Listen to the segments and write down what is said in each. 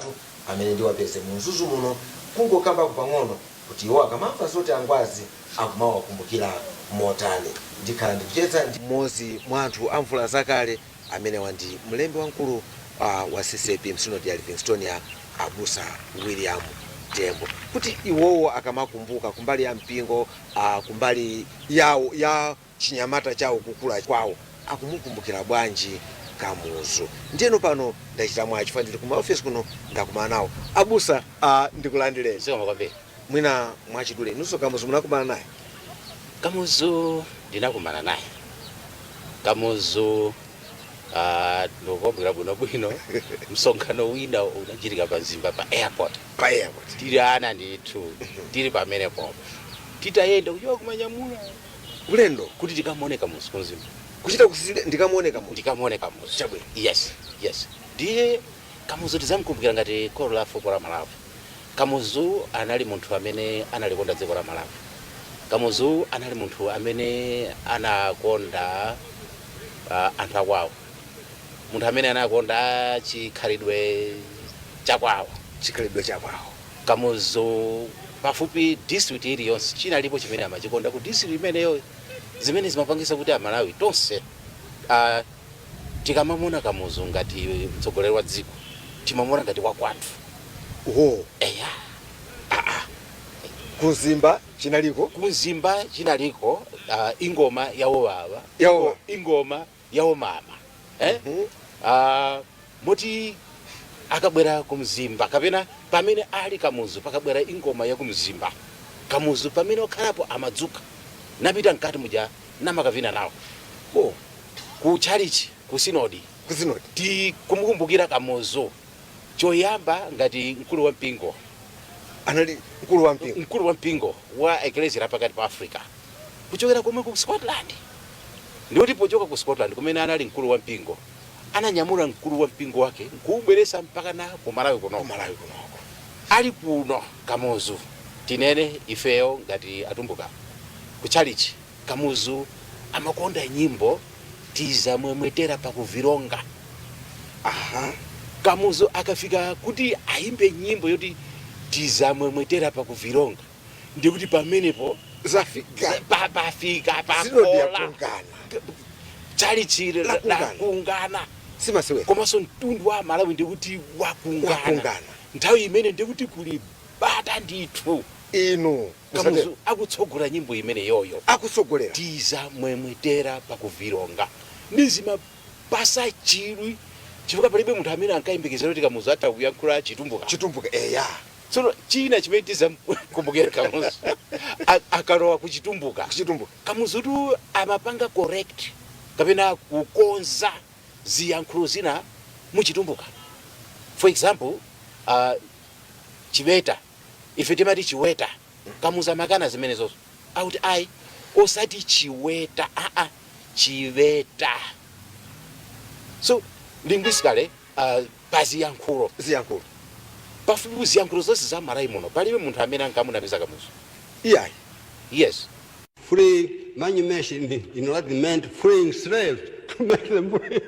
atatu amene ndiwapeze mu Mzuzu muno, kungokambako pang'ono kuti iwo akamamva zoti angwazi akumawakumbukira motani. Ndikhala ndikucheza ndi mmodzi mwa anthu a mvula zakale amenewa, ndi mlembi wamkulu wa CCAP msinodi ya Livingstonia, Abusa William Tembo, kuti iwowo akamakumbuka kumbali ya mpingo, kumbali yawo ya chinyamata chawo, kukula kwawo, akumukumbukira bwanji Kamuzu. Ndiyeno pano ndachita mwayi chifukwa ndili kuma office kuno, ndakumana nawo abusa. Ndikulandireni. Zikomo kwambiri. Mwina mwachidule, inunso Kamuzu munakumana naye? Kamuzu ndinakumana naye. Kamuzu, ndikukumbukira bwinobwino msonkhano wina unachitika pa Mzimba pa airport. Pa airport. Tili ana ndithu, tili pamenepo, titayenda kuchoka kumanyamula ulendo kuti tikamuone Kamuzu kumzimba. Kuchita kusile ndikamuone Kamuzu. Ndikamuone Kamuzu. Chabwino. Yes, ndiye Kamuzu tizamkumbukira ngati kholo la fuko la Malawi. Kamuzu anali munthu amene analikonda dziko la Malawi. Kamuzu anali munthu amene anakonda anthu akwawo, munthu amene anakonda chikhalidwe chakwawo. Chikhalidwe chakwawo. Kamuzu, pafupi district iliyonse chinalipo chimene amachikonda ku district imeneyo, zimene zimapangisa kuti Amalawi tonse tikamamona Kamuzu ngati mtsogoleri wa dziko, timamona ngati wakwathu. Oho. Eya. Kumzimba chinaliko. Kumzimba chinaliko, ingoma yawo baba. Yawo. Ingoma yawo mama, eh? Moti akabwera kumzimba kapena pamene ali Kamuzu, pakabwera ingoma ya kumzimba, Kamuzu pamene okhalapo amadzuka napita mkati muja namakavina nawo. Oh. Ku chalichi, ku sinodi. Kusinodi. Tikumukumbukira Kamuzu choyamba ngati mkulu wa mpingo. Anali mkulu wa mpingo. Mkulu wa mpingo wa Eklesia pakati pa Africa, kuchokera komwe ku Scotland. Ndikuti pochoka ku Scotland kumene anali mkulu wa mpingo, ananyamula mkulu wa mpingo wake nkuubweresa mpaka na ku Malawi kuno. Kumalawi kunoko. Ali kuno Kamuzu, tinene ifeyo ngati Atumbuka, ku chalichi Kamuzu amakonda nyimbo "Tizamwemwetera Pakuvilonga". Kamuzu akafika kuti ayimbe nyimbo yoti "Tizamwemwetera Pakuvilonga", ndikuti pamenepo zafika. Pafika. Sinodi pakola. Yakungana. Chalichi lakungana. Lakungana. Simasewera. Komanso mtundu wa Malawi ndikuti wakungana. Wakungana. Nthawi imene ndikuti kuli bata ndithu. Inu. Kamuzu akutsogola nyimbo imene yoyo. Akutsogolera. "Tizamwemwetera Pakuvilonga", ndizimapasa chidwi chifukwa palibe munthu amene ankayembekezera kuti Kamuzu atha kuyankhula Chitumbuka. Chitumbuka, eya. Tsono china chimene tizamkumbukira Kamuzu, akalowa kuchitumbuka, kuchitumbuka, Kamuzutu amapanga correct kapena kukonza ziyankhulo zina muchitumbuka. For example, chibeta, ife timati chiweta. Kamuzu amakana zimenezozo, akuti ayi, osati chiweta, aa, chibeta. So linguistically, paziyankhulo, ziyankhulo, pafupi ziyankhulo zonse za Malawi muno, palibe munthu amene ankamunamiza Kamuzu. Iyayi. Yes. Free manumission in Latin meant freeing slaves, to make them free.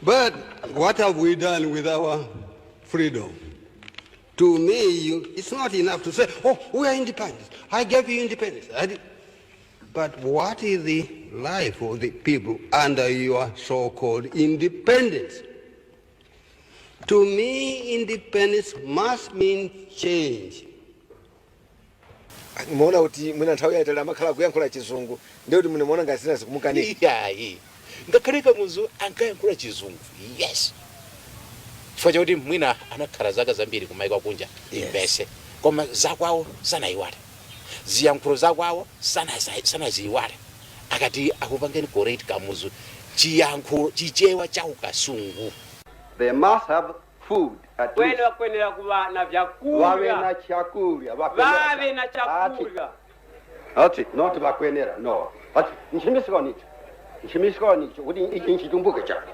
But what have we done with our freedom? To me, it's not enough to say, "Oh, we are independent. I gave you independence. I did." But what is the life of the people under your so-called independence? To me, independence must mean change. Muona kuti mwina nthawi yaitali amakhala kuyankhula Chizungu, ndikuti munemuona ngati zina zikumukanika. Iyayi, ngakhale Kamuzu ankayankhula Chizungu, yes, chifukwa chakuti mwina anakhala zaka zambiri kumaiko akunja, mbese, koma zakwawo sanayiwale, ziyankhulo zakwawo sanaziyiwale. Akati akupangeni correct Kamuzu chiyankhulo Chichewa cha ukasungu. They must have food at Wene least. Wakwenera kuva na Vave vyakurya. Na chakurya. Vakwenera. Vave na chakurya. Ati, not vakwenera, no. Ati, nchimisiko nicho. Nchimisiko nicho, kuti ichi nchitumbuke chake.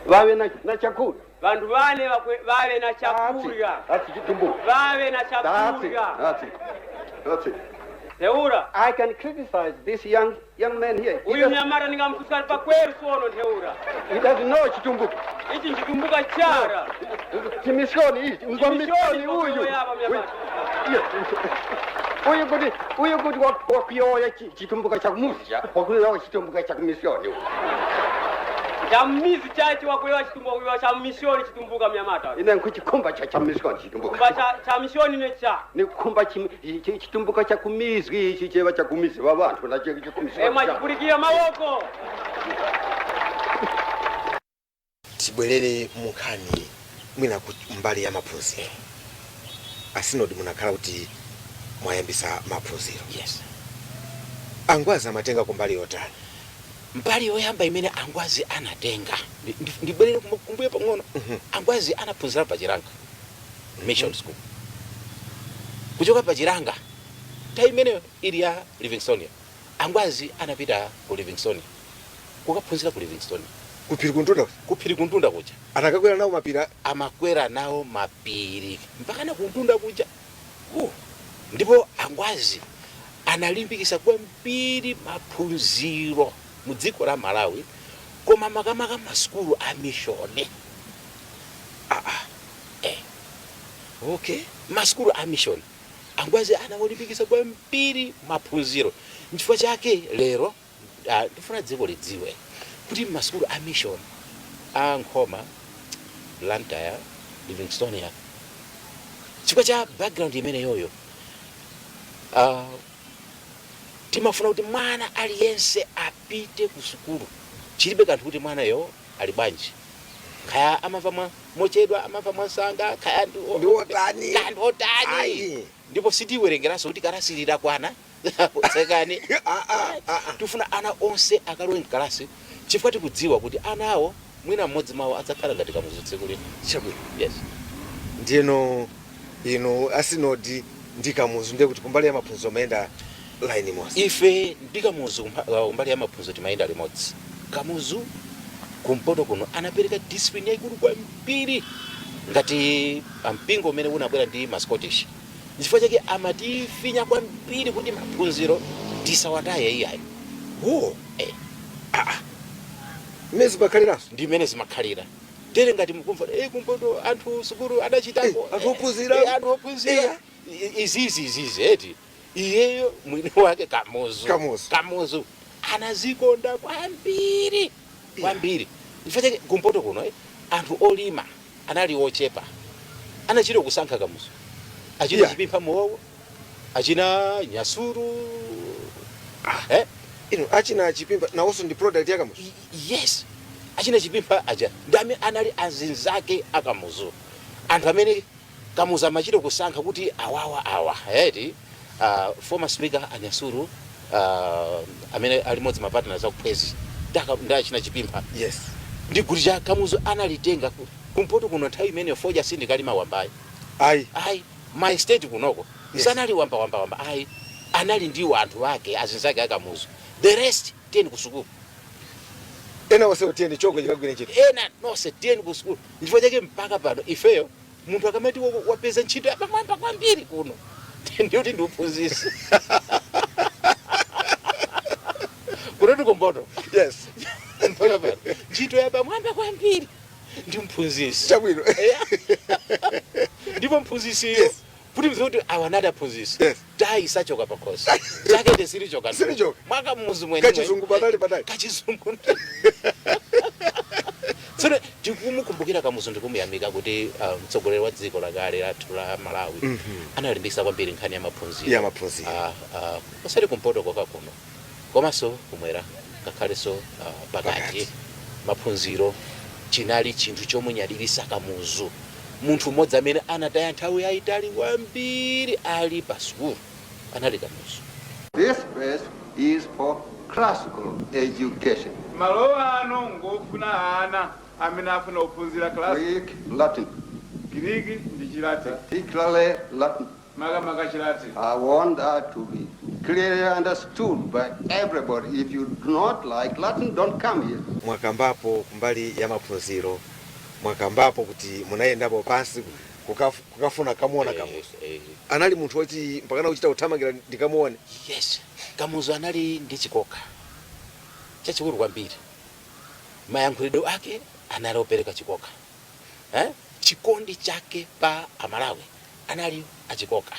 Vave na chakurya. Vantu vane vave na chakurya. Ati, chitumbuke. Vave na That's it. chakurya. That's it. That's it. Ntheura. I can criticize this young man here. He, Uyu mnyamata ningamsusali pakweru sono ntheura. He doesn't know Chitumbuka. Ichi nchitumbuka chara. Chimishoni ichi, ngwamishoni uyu. Yaba mnyamata. Uyu kuti wakuyoya chitumbuka chakumuzi, wakuyoya chitumbuka chakumishoni uyu. Cha mmizi chachi wakuyowa chitumbuka, kuyowa cha mishoni chitumbuka mnyamata. Ine nkuchikhumba cha chamishoni chitumbuka. Kumba cha mishoni ne cha. Nikukhumba chitumbuka chakumizwi ichi cheva chakumizi wa vantu na chakumishoni. Mwachipulikira mawoko. Tibwerere munkhani mwina ku mbali ya maphunziro. Asinodi, munakhala kuti mwayambisa maphunziro. Yes. Angwazi amatenga kumbali yotani? Mbali yoyamba imene angwazi anatenga, ndibwerere kumbuyo pang'ono. Angwazi anaphunzira pachiranga Mission School. Kuchoka pachiranga, nthawi imeneyo ili ya Livingstonia, angwazi anapita ku Livingstonia kukaphunzira ku Livingstonia. Kuphiri kuntunda? Kuphiri kuntunda kuja. Atakakwera nawo mapiri? Amakwera nawo mapiri mpakana kuntunda kuja. Ndipo angwazi analimbikisa kwambiri maphunziro mu dziko la Malawi, koma makamaka masukulu a mishoni. Masukulu a mishoni, angwazi anawalimbikisa kwambiri maphunziro. Nchifukwa chake lero ndifuna dziko lidziwe kuti masukulu a mission a Nkhoma, Blantyre, Livingstonia, chifukwa cha background imeneyoyo, timafuna kuti mwana aliyense apite ku sukulu. Chilibe kanthu kuti mwanayo ali bwanji, kaya amamva mochedwa, amamva mwansanga, kaya ndi Ndi wotani. Kaya ndi wotani. Ayi. Ndipo sitiwerengeranso kuti kalasi litakwana sekani. Ah, ah, ah, ah. Tifuna ana onse akalowe mkalasi, chifukwa tikudziwa kuti ana awo mwina mmodzi mwawo adzakhala ngati Kamuzu tsiku lina. Chabwino. Yes. Ndiyeno ino asinodi ndi Kamuzu, ndiye kuti kumbali ya maphunziro mayenda line imodzi? Ife ndi Kamuzu kumbali ya maphunziro timayenda limodzi. Kamuzu kumpoto kuno anapereka discipline yayikulu kwambiri, ngati mpingo umene unabwera ndi ma Scottish. Nchifukwa chake amatifinya kwambiri kuti maphunziro tisawataye iyayo. Oh. Eh. Mmene zimakhaliranso? Ndi mmene zimakhalira. Tere ngati mukumva kumpoto anthu sukulu adachitako. Eh, anthu ophunzira. Anthu ophunzira. Izizi izizi eti iyeyo mwini wake Kamuzu. Kamuzu. Kamuzu anazikonda kwambiri kwambiri. Chifukwa chake kumpoto kuno anthu olima anali ochepa, anachita kusankha Kamuzu, achina Chipimpha Muwowo, achina Nyasuru. Ino achina Chipimpha nawonso ndi product ya Kamuzu? Yes, achina Chipimpha aja ndi amene anali azinzake akamuzu, anthu amene Kamuzu amachita kusankha kuti awawa awa eti. Former Speaker Anyasuru, amene ali modzi ma partners akuphwezi ndi achina Chipimpha. Ndi gulu cha Kamuzu analitenga kumpoto kuno. Nthawi imeneyo fodya sindikalima wambayi. Ayi. Ayi, ma estate kunoko sanali wamba wamba wamba, ayi. Anali ndiwo anthu ake, azinzake akamuzu. The rest, tiyeni ku sukulu. Ena onse tiyeni chongo chikagwire ntchito. Ena nonse tiyeni ku sukulu. Nchifukwa chake mpaka pano ifeyo munthu akamati wapeza ntchito yapamwamba kwambiri kuno, ndiyoti ndiuphunzisi kunoti kumpoto. Mpaka pano ntchito yapamwamba kwambiri ndi mphunzisi. Chabwino. Ndipo mphunzisiyo, kuti mziwe kuti awa anati aphunzisi, tayi sachoka pakhosi, jakete silichoka. Silichoka. Mwaka mmuzi mwene. Kachizungu patali patali. Kachizungu. Tsono tikumukumbukira Kamuzu ndikumuyamika kuti mtsogoleri wa dziko lakale lathu la Malawi analimbikitsa kwambiri nkhani ya maphunziro. Ya maphunziro. Osati kumpoto koka kuno, komanso kumwera, ngakhalenso pakati. Pakati. Maphunziro chinali chinthu chomunyadilisa Kamuzu. Munthu mmodzi amene anataya nthawi yayitali kwambiri ali pa sukulu anali Kamuzu. This place is for classical education. Malo ano ngofuna ana amene afuna kuphunzira class. Greek, Latin, Giriki ndi Chilatin. Particularly Latin. Makamaka Chilatin. I want that to be clearly understood by everybody. If you do not like Latin, don't come here. Mwakambapo kumbali ya maphunziro, mwakambapo kuti munayendapo pansi. Kukafuna kamuona Kamuzu. Anali munthu woti mpakana kuchita kuthamangira ndikamuone? Yes, Kamuzu anali ndi chikoka chachikulu kwambiri. Mayankhulidwe ake anali opereka chikoka, eh? Chikondi chake pa Amalawi anali achikoka.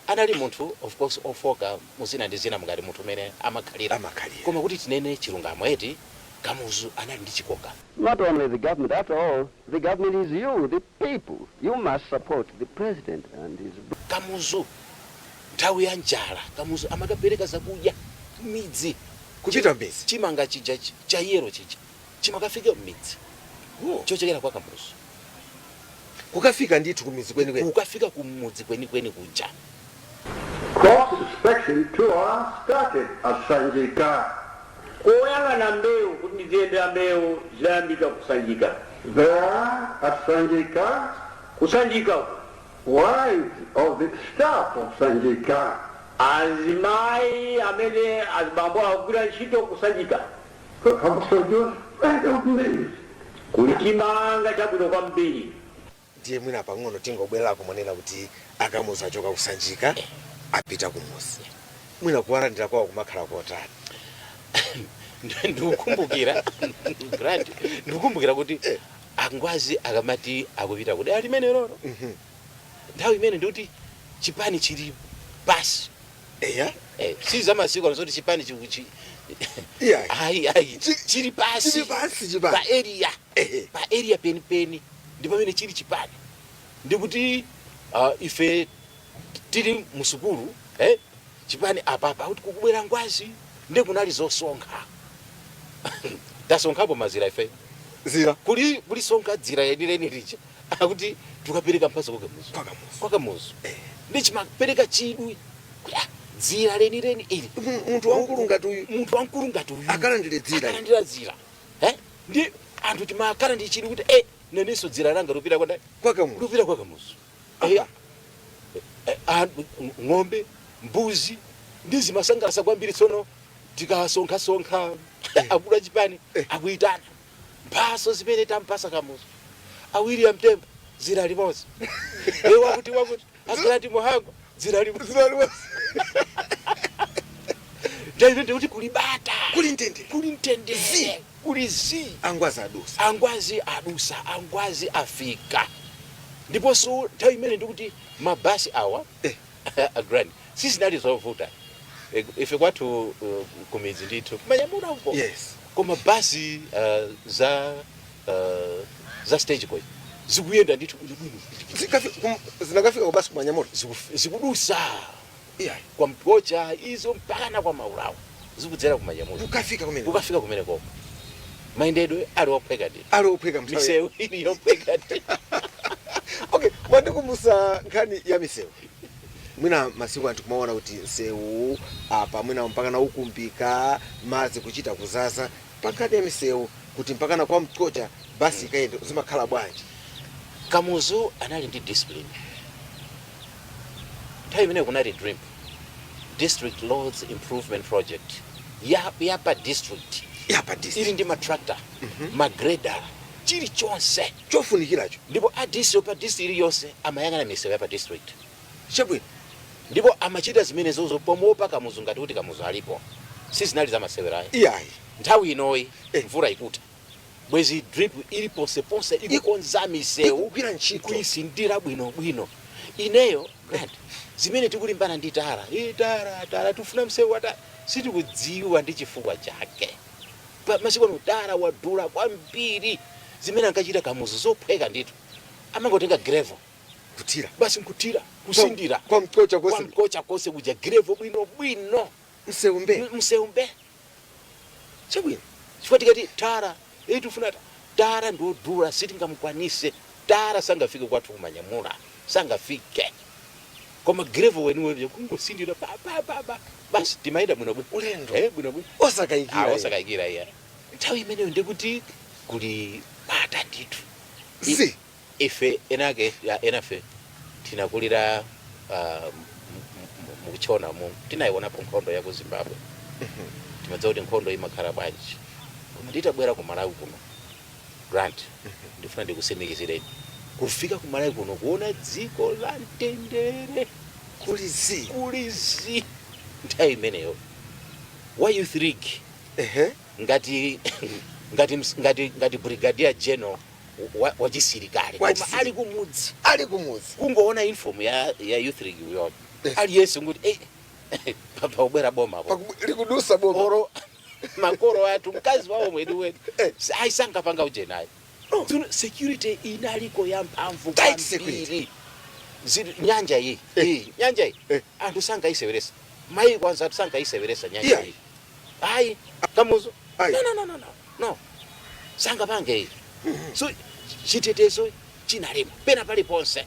Anali munthu, of course, ofoka muzina ndi zina, ngati munthu umene amakhalira. Amakhalira. Koma kuti tinene chilungamo eti, Kamuzu anali ndi chikoka. Not only the government, after all, the government is you, the people. You must support the president and his Kamuzu nthawi ya njala, Kamuzu amakapereka zakudya midzi. Kupita m'midzi. Chimanga chija cha yellow chija chimakafika m'midzi. Oh. Chochokera kwa Kamuzu. Kukafika ndithu kumidzi kwenikweni. Kukafika kumudzi kwenikweni kuja. Crop inspection tour started at Sanjika. Koyang'ana mbewu kuti ndiziyendera mbewu zidayambika kuSanjika. There at Sanjika, KuSanjika uko, wives of the staff of Sanjika azimayi amene azibambo akugwira ntchito kuSanjika have produced plenty of maize. Kuli chimanga chabwino kwambiri. Ndiye mwina pang'ono tingobwererako, monena kuti aKamuzu achoka kuSanjika apita kumuzi, mwina kuwalandira kwawo kumakhala kotani? Ndikukumbukira, Grant, ndikukumbukira kuti angwazi akamati akupita kuti ali loro, nthawi imene ndikuti chipani chili pasi. Si zamasiku ano zoti chipani Iya. Ayi, ayi, chili pasi. Chili pasi chipani. Pa area. Pa area penipeni ndi pamene chili chipani. Ndikuti ife tili musukulu, chipani apapa kuti kukubwera ngwazi, ndi kunali zosonkha, tasonkhapo mazira ife. Zira. Kuli kulisonkha dzira yenileni lija, akuti tukapereka mphatso kwaKamuzu. KwaKamuzu. KwaKamuzu. Ndi chimapereka chidwi kuti, ah, dzira lenileni ili. Munthu wamkulu ngati uyu. Munthu wamkulu ngati uyu. Akalandire dzira. Akalandira dzira, ndi anthu timakhala ndi chidwi kuti nenenso dzira langa lupita kwanda KwaKamuzu. Lupita kwaKamuzu. Ng'ombe, mbuzi ndi zimasangalasa kwambiri. Tsono tikasonkhasonkha, akulu achipani akuyitana mphaso zimene tampasa Kamuzu, awiri ya mtembo dzira limodzi, wakuti wakuti, aGrant Muhango dzira limodzi. Dzira limodzi. Ndaine ndikuti kuli bata. Kuli mtendere. Kuli mtendere. Zi. Kuli zi. Angwazi adusa. Angwazi adusa, angwazi afika. Ndiponso nthawi imene ndikuti mabasi awa, Grant, sizinali zovuta. Ife kwathu kumidzi ndithu kumanyamula uko. Koma basi za stage coach zikuyenda ndithu bwinobwino. Zinakafika kubasi kumanyamula. Zikudusa Iya. kwa Mkocha izo mpakana kwa Maulawa, zikudzera kumanyamula. Kukafika kumene. Kukafika kumene koko, mayendedwe ali ophweka ndithu. Ali ophweka mnthawi. Misewu ili yophweka ndithu. Okay, mwandikumbutsa nkhani ya misewu. Mwina masiku anthu kumaona kuti msewu apa mwina mpakana ukumbika, madzi kuchita kuzaza. Pa nkhani ya misewu, kuti mpakana kwa Mkocha basi ikayende, zimakhala bwanji? Kamuzu anali ndi discipline. Nthawi imene kunali DRIP, District Roads Improvement Project, ya pa district. Yapa district. Ili ndi matractor, magrader, chilichonse chofunikiracho. Ndipo a district, pa district iliyonse amayang'ana misewu ya pa district. Chabwino. Ndipo amachita zimenezozo pomopa Kamuzu, ngati kuti Kamuzu alipo. Sizinali zamasewerayi. Iyayi. Nthawi inoyi mvula ikutha, bwezi DRIP ili ponseponse ikukonza misewu. Ikugwira ntchito. Kuyisindira bwinobwino. Ineyo, Grant, zimene tikulimbana ndi tara, tara, tara, tifuna msewu wa tara, sitikudziwa ndi chifukwa chake. Pa masiku ano tara wadula kwambiri. Zimene ankachita Kamuzu zophweka ndithu, amangotenga gravel kuthira. Basi, nkuthira, kusindira. Kwa Mkocha konse. Kwa Mkocha konse kuja, gravel bwinobwino. Msewu mbe. Msewu mbe. Chabwino. Chifukwa tikati tara, tifuna tara ndiodula, sitingamukwanise tara, sangafike kwathu kumanyamula, sangafike. Koma gravel weniweni kungosindira pa pa pa pa, basi, timayenda bwinobwino. Ulendo. Bwinobwino. Osakayikira. Ah, osakayikira iya. Nthawi imeneyo ndikuti kuli bata ndithu. Si. Ife enake ya enafe tinakulira mukuchona mu tinayionapo nkhondo ya ku Zimbabwe, timadziwa kuti nkhondo imakhala bwanji. Koma nditabwera ku Malawi kuno, Grant, ndifuna ndikusimikizireni Kufika kumalawi kuno, kuona dziko la mtendere, kuli zi kuli zi. Nthawi imeneyo wa Youth League ngati brigadier general wa chisilikali, koma ali kumudzi. Ali kumudzi. Kungoona uniform ya Youth League uyo, aliyense nguti, "Eh, pakubwera boma po." Likudusa boma. Oro makolo athu, mkazi wawo mweniweni aisangapanga ujenayo. Tsono security inaliko ya mphamvu Tight security. kwambiri. Nyanja iyi, iyi nyanja iyi, anthu sangaiseweresa, maiko anzathu sangaiseweresa nyanja iyi. Ayi, Kamuzu. Ayi. No, no, no, no, no, no, sangapange iyi. So chitetezo chinalimo pena paliponse,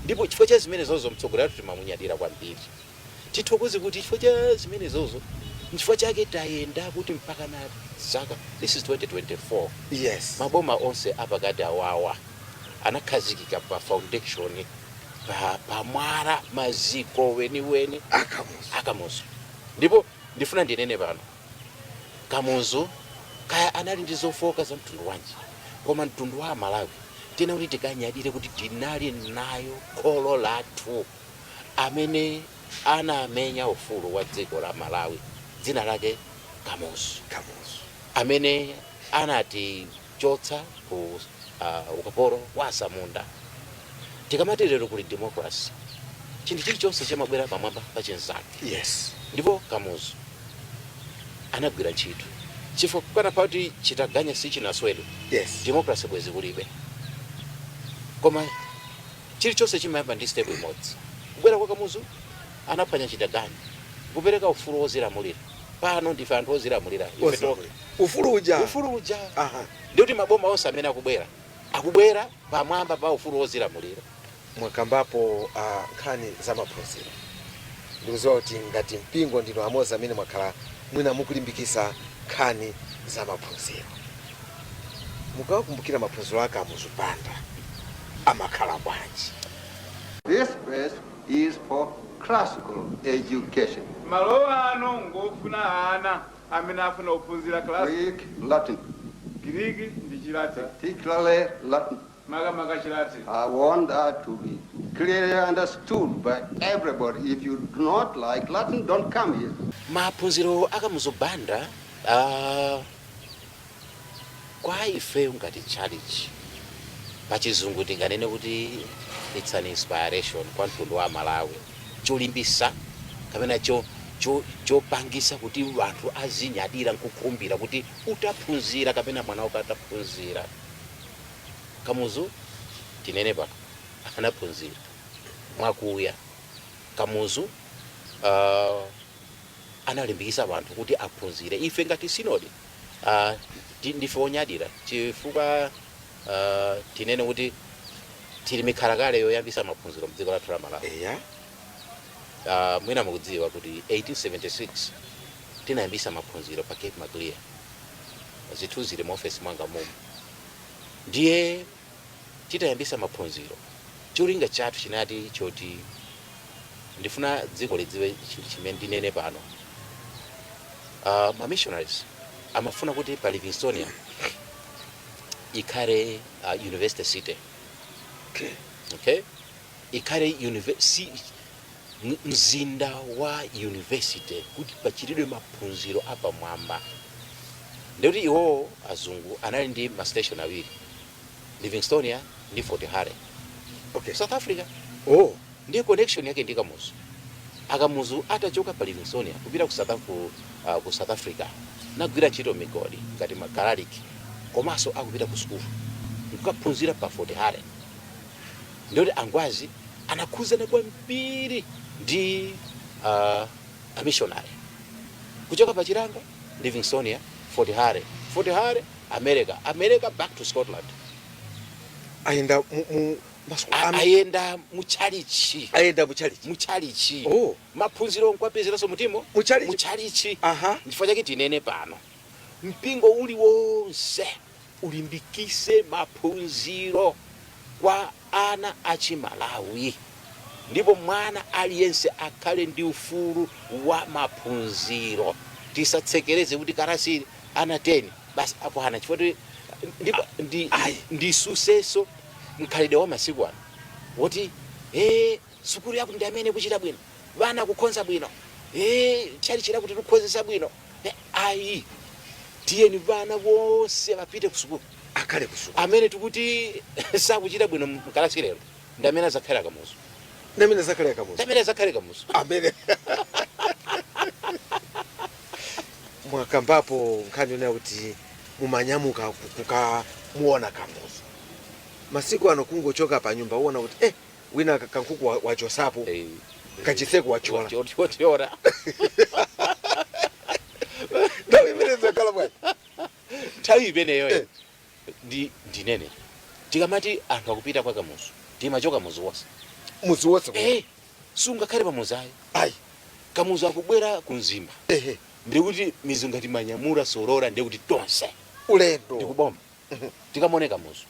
ndipo chifukwa cha zimenezozo mtsogoleri athu timamunyadira kwambiri. Tithokoze kuti chifukwa cha zimenezozo, nchifukwa chake tayenda kuti mpaka na zaka, this is 2024, maboma onse apakati awawa anakhazikika pa foundation, pa mwala, maziko weniweni Akamuzu. Akamuzu. Ndipo ndifuna ndinene pano, Kamuzu kaya anali ndi zofoka za mtundu wanji, koma mtundu wa Malawi tena kuti tikanyadire kuti tinali nayo kholo lathu amene anamenya ufulu wa dziko la Malawi, dzina lake Kamuzu. Kamuzu. Amene anatichotsa ku ukapolo wa asamunda. Tikamati lero kuli democracy, chinthu chilichonse chimabwera pamwamba pa chinzake. Ndipo Kamuzu anagwira ntchito, chifukwa kukana pati chitaganya sichinaswedwe, democracy bwezi kulibe. Koma chilichonse chimayamba ndi step imodzi. Kubwera kwa Kamuzu, anaphwanya chitaganya, kupereka ufulu wozilamulira. Pano ndife anthu ozilamulira ife tokha. Ozilamulira. Ufulu uja. Ufulu uja. Ndikuti maboma onse amene akubwera, akubwera pamwamba pa ufulu wozilamulira. Mwakambapo nkhani za maphunziro. Ndikudziwa kuti ngati mpingo ndino amodzi amene mwakhala mwina mukulimbikisa nkhani za maphunziro. Mukawakumbukira maphunziro ake Akamuzu Banda, amakhala bwanji? This place is for classical education. Malo ano ngofuna ana amene afuna kuphunzira class Greek, Latin, Giriki ndi Chilatin. Particularly Latin. Makamaka Chilatin. I want that to be clearly understood by everybody. If you do not like Latin, don't come here. Maphunziro Akamuzu Banda, kwa ifeyo ngati church, pachizungu tinganene kuti it's an inspiration kwa mtundu wa Malawi, cholimbisa kapena chopangisa kuti anthu azinyadira nkukhumbira kuti utaphunzira kapena mwana wako ataphunzira. Kamuzu, tinene pano, anaphunzira mwakuya. Kamuzu analimbikisa anthu kuti aphunzire. Ife ngati sinodi ndife onyadira chifukwa tinene kuti tili mikhalakale yoyambisa maphunziro mdziko lathu la Malawi. Mwina mukudziwa kuti 1876 tinayambisa maphunziro pa Cape Maclear. Zinthu zili mu ofesi mwanga mumu. Ndiye titayambisa maphunziro, cholinga chathu chinati choti ndifuna dziko lidziwe chinthu chimene ndinene pano. Ma missionaries amafuna kuti pa Livingstonia ikhale university city. Okay, ikhale mzinda wa university kuti pachitidwe maphunziro apamwamba. Ndikuti iwowo azungu anali ndi ma station awiri, Livingstonia ndi Fort Hare, South Africa. Ndiye connection yake ndi Kamuzu. Akamuzu atachoka pa Livingstonia kupita ku South Africa, nagwira ntchito migodi ngati makalaliki, komanso akupita ku sukulu nkukaphunzira pa Fort Hare. Ndikuti angwazi anakhuzana kwambiri ndi amishonary kuchoka pa Chilanga, Livingstonia, Fort Hare, Fort Hare, America, America, back to Scotland. Ayenda mu Ayenda muchalichi. Ayenda muchalichi. Muchalichi. Oh. Maphunziro nkwapezeranso mutimo. Muchalichi. Muchalichi. Nchifukwa chake tinene pano, mpingo uliwonse ulimbikise maphunziro kwa ana achimalawi, ndipo mwana aliyense akhale ndi ufulu wa maphunziro. Tisatsekereze kuti kalasi ana 10 basi akwana, chifukwa ndipo ndi Ayi. ndi suseso. Mkhalidwe wa masiku ano woti sukulu yaku ndi amene kuchita bwino, vana kukhonza bwino, chali kuti tikhonzesa bwino. Ayi, tiyeni vana vonse vapite kusukulu, akhale kusukulu. Amene tikuti sakuchita bwino mkalasi lero ndi amene azakhale Kamuzu. Ndi amene azakhale Kamuzu. Ndi amene azakhale Kamuzu. Amene mwakambapo nkhani yonena kuti mumanyamuka kukamuona Kamuzu. Masiku ano kungochoka pa nyumba uona kuti wina kankhuku wachosapo, kachiseko wachola. Wachola. Nthawi imene zakhala bwanji? Nthawi imeneyo ndi ndinene, tikamati anthu akupita kwa Kamuzu, timachoka muzi wonse. Muzi wonse. Sungakhale pamuzi ayi. Ayi. Kamuzu akubwera ku Mzimba, ndikuti mizi ngati Manyamula, Solora, ndikuti tonse ulendo ndikuboma tikamone Kamuzu.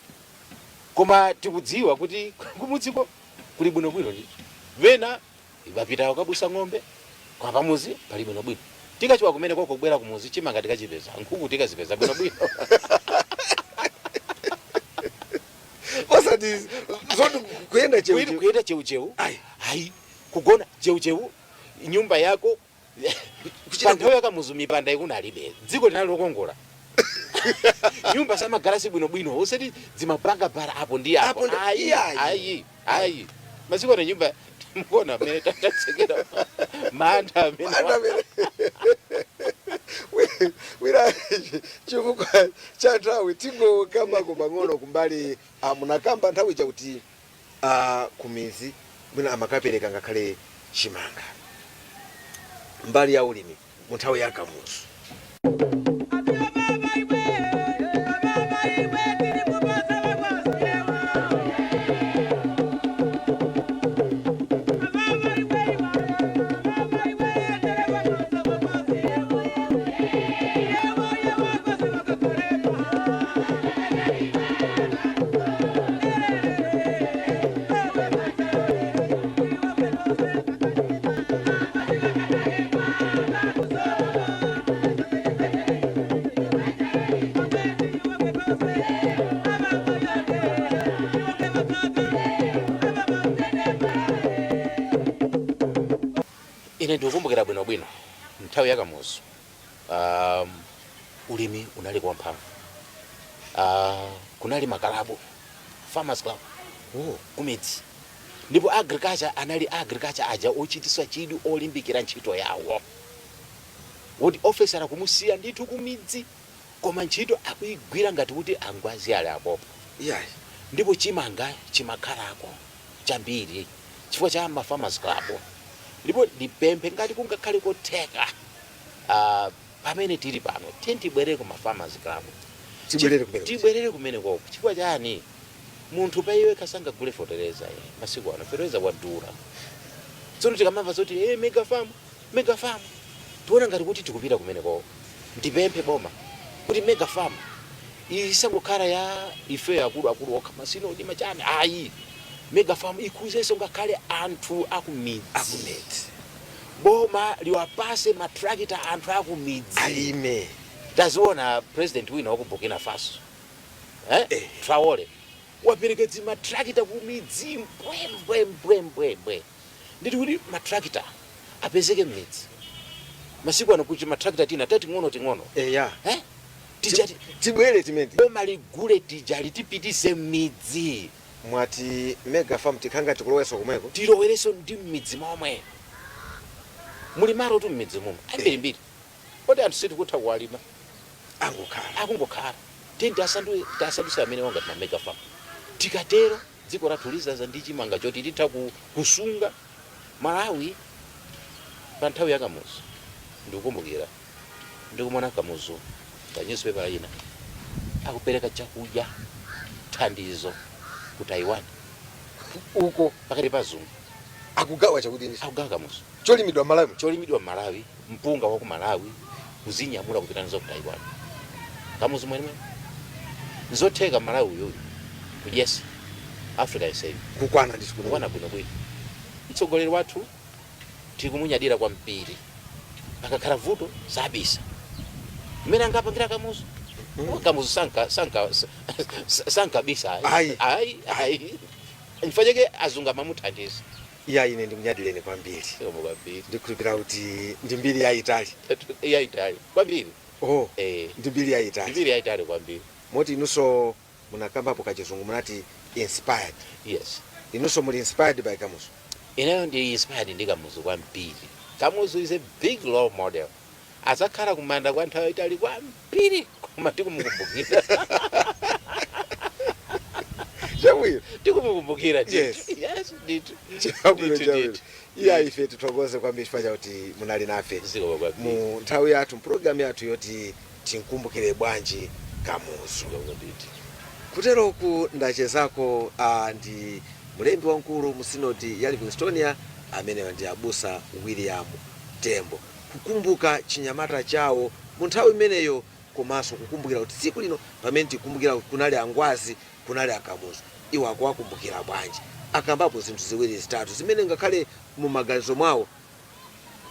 Koma tikudziwa kuti kumudziko kuli bwinobwino ndithu. Vena vapita kabusa ng'ombe, kwa pamuzi pali bwinobwino. Tikachiwa kumene koko kubwera kumuzi, chimanga tikachipeza, nkhuku tikazipeza bwinobwino. Osati zoti kuyenda cheu. Kuyenda cheucheu. Ayi. Ayi, kugona cheucheu nyumba yako. Kuchita Pa nthawi yaKamuzu mipanda ikunalibe, dziko linali lokongola, nyumba zamagalasi bwinobwino, osati zimapanga bara apo ndi apo. Apo ndi- Ayi. Iyayi. Ayi, ayi, masiku ano nyumba mukuona amene tatsekera manda amene. Manda amene. Wina chifukwa cha nthawi tingokambako pang'ono kumbali. Munakamba nthawi chakuti kumizi mwina amakapereka ngakhale chimanga, mbali ya ulimi mu nthawi ya Kamuzu. Ine ndikukumbukira bwinobwino nthawi ya Kamuzu, ulimi unali kwamphamvu. Kunali makalabu, farmers club, kumidzi, ndipo agriculture anali agriculture aja ochitisa chidwi, olimbikira ntchito yawo, woti officer kumusiya ndithu kumidzi, koma ntchito akuyigwira ngati kuti angwazi ali apopo. Ndipo chimanga chimakhalako chambiri chifukwa cha ma farmers club. Ndipo ndipemphe ngati kungakhale kotheka, pamene tili pano, tiye tibwerere ku ma farmers club. Tibwerere kumene. Tibwerere kumene koko. Chifukwa chani? Munthu pa iwe kasangagule fetereza ye. Masiku ano fetereza wadula. Tsono tikamamva zoti hey, mega farm, mega farm, tiona ngati kuti tikupita kumene koko. Ndipemphe boma kuti mega farm isangokhala ya ife akuluakulu okha, masino ndi machani, ayi. Mega farm ikhuzenso ngakhale anthu akumidzi. Akumidzi. Boma liwapase matrakita anthu akumidzi. Alime. Taziona president wina waku Burkina Faso, eh? Traore wapereka zimatrakita kumidzi mbwembwembwembwe. Nditi kuti matrakita apezeke m'midzi. Masiku ano kuti matrakita tina tating'ono ting'ono, eh? Tijati Tibwere timene. Boma ligule tija, litipitise m'midzi. Mwati mega farm tikhanga tikuloweso komweko. Tilowereso ndi m'midzi momwe muli malo tu m'midzi mumo ambirimbiri kodi anthu sitikutha kuwalima. Angokhala. Akungokhala. Tiye tasanduse amene wangati ma mega farm. Tikatero dziko lathu lizaza ndi chimanga choti litha kusunga Malawi. Pa nthawi ya Kamuzu, ndikukumbukira ndikumona Kamuzu pa newspaper ina akupereka chakudya, thandizo ku Taiwan. Uko. Pakati pa azungu. Akugawa chakudya. Akugawa Kamuzu. Cholimidwa Malawi. Cholimidwa Malawi, mpunga wa ku Malawi, kuzinyamula kupita nazo ku Taiwan. Kamuzu mwenemwene. Nzotheka Malawi uyuyu kudyesa Africa yonseyi. Kukwana ndithu. Kukwana bwinobwino. Mtsogoleri wathu tikumunyadira kwambiri. Pakakhala vuto sabisa mmene angapangira Kamuzu. Kamuzu sanka sanka sankabisa. Ayi. Ayi, ayi, nchifukwa azungu amamuthandiza. Iya, ine ndikunyadireni kwambiri. Zikomo kwambiri. Ndikhulupira kuti ndi mbiri yayitali. Yayitali kwambiri. Oh. Eh. Ndi mbiri yayitali. Mbiri yayitali kwambiri. Moti inunso munakambapo kachizungu, munati inspired. Yes. Inunso muli inspired by Kamuzu? Ineyo ndi inspired ndi Kamuzu kwambiri. Kamuzu is a big role model. Azakhala kumanda kwa nthawi yayitali kwambiri, koma tikumukumbukira. Chabwino. Tikumukumbukira ndithu. Yes. Yes, ndithu. Chabwino. Ndithu, Chabwino. ndithu. Iya, ife tithokoze kwambiri chifukwa chakuti munali nafe Zikomo kwambiri. mu nthawi yathu, mpulogalamu yathu yoti tinkumbukire bwanji Kamuzu. Zikomo ndithu. Kuteroku ndachezako ndi mlembi wamkulu mu Sinodi ya Livingstonia, amenewa ndi Abusa William Tembo, kukumbuka chinyamata chawo mu nthawi imeneyo, komanso kukumbukira kuti tsiku lino pamene tikumbukira kuti kunali angwazi, kunali akamuzu, iwo akuwakumbukira bwanji. Akambapo zinthu ziwiri zitatu zimene ngakhale mu maganizo mwawo,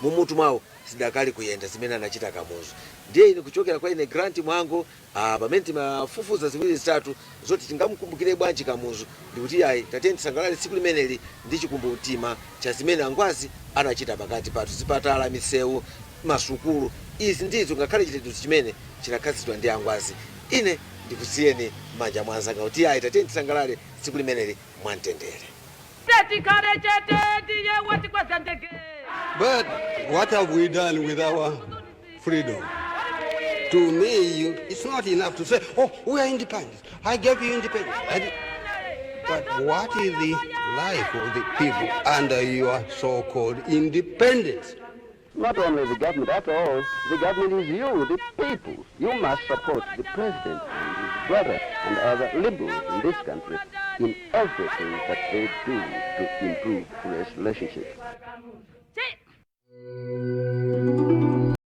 mumutu mwawo, zidakali kuyenda zimene anachita Kamuzu. Ndiye ine kuchokera kwa ine Grant Mwango, pamene timafufuza ziwiri zitatu zoti tingamukumbukire bwanji Kamuzu, ndikuti ayi, tatiyeni tisangalale tsiku limeneli ndi chikumbumtima cha zimene angwazi anachita pakati pathu: zipatala, misewu, masukulu. Izi ndizo ngakhale chitetezo chimene chinakhazikitsidwa ndi angwazi. Ine ndikusiyeni m'manja mwa anzanga kuti ayi, tatiyeni tisangalale tsiku limeneli mwamtendere. Tikhale chete tiye watikweza ndege. But what have we done with our freedom? To me, it's not enough to say, "Oh, we are independent. I gave you independence. I did." But what is the life of the people under your so-called independence? Not only the government, after all, the government is you, the people. You must support the president and his brother and other liberals in this country in everything that they do to improve race relationships. Chi.